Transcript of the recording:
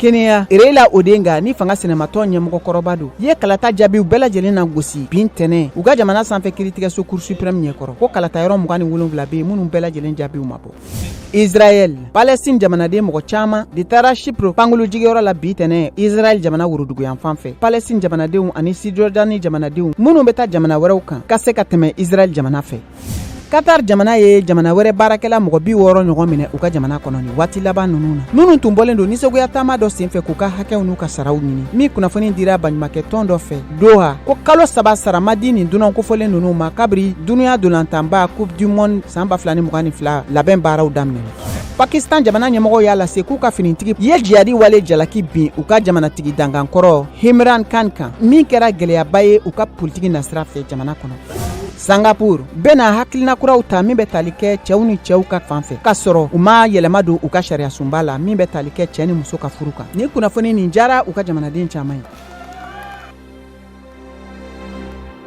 Kenya, Raila Odinga ni fanga sinamatɔn ɲɛmɔgɔkɔrɔba don, ye kalata jaabiw bɛɛ lajɛlen na gosi bi ntɛnɛn u ka jamana sanfɛ kiritigɛso Cour suprême ɲɛkɔrɔ, ko kalata yɔrɔ 27 bɛ yen minnu bɛɛ lajɛlen jaabiw ma bɔ. Israël, Palestine jamanaden mɔgɔ caman de taara Chypre pankulu jigiyɔrɔ la bi tɛnɛ Israël jamana woroduguyanfan fɛ. Palestine jamanadenw ani Cisjordanie jamanadenw minnu bɛ taa jamana wɛrɛw kan ka se ka tɛmɛ Israël jamana fɛ. Qatar jamana ye jamana wɛrɛ baarakɛla mɔgɔ 60 ɲɔgɔn minɛ u ka jamana kɔnɔ nin waati laban ninnu na, minnu tun bɔlen don nisɔngoya taama dɔ senfɛ k'u ka hakɛw n'u ka saraw ɲini, min kunnafoni dira baɲumakɛ tɔn dɔ fɛ Doha, ko kalo 3 sara ma di nin dunan kofɔlen ninnu ma kabiri dunuya dolantanba Coupe du monde san 2022 labɛn baaraw daminɛ. Pakistan jamana ɲɛmɔgɔw y'a lase k'u ka finitigi ye jihadi wale jalaki bin u ka jamanatigi dangankɔrɔ Imran Khan kan, min kɛra gɛlɛyaba ye u ka politiki nasira fɛ jamana kɔnɔ. Singapour bɛna hakilina kuraw ta min bɛ tali kɛ cɛw ni cɛw ka fan fɛ, k'a sɔrɔ u ma yɛlɛma don u ka sariyasunba la min bɛ tali kɛ cɛ ni muso ka furu kan. Nin kunnafoni nin diyara u ka jamanaden caman ye.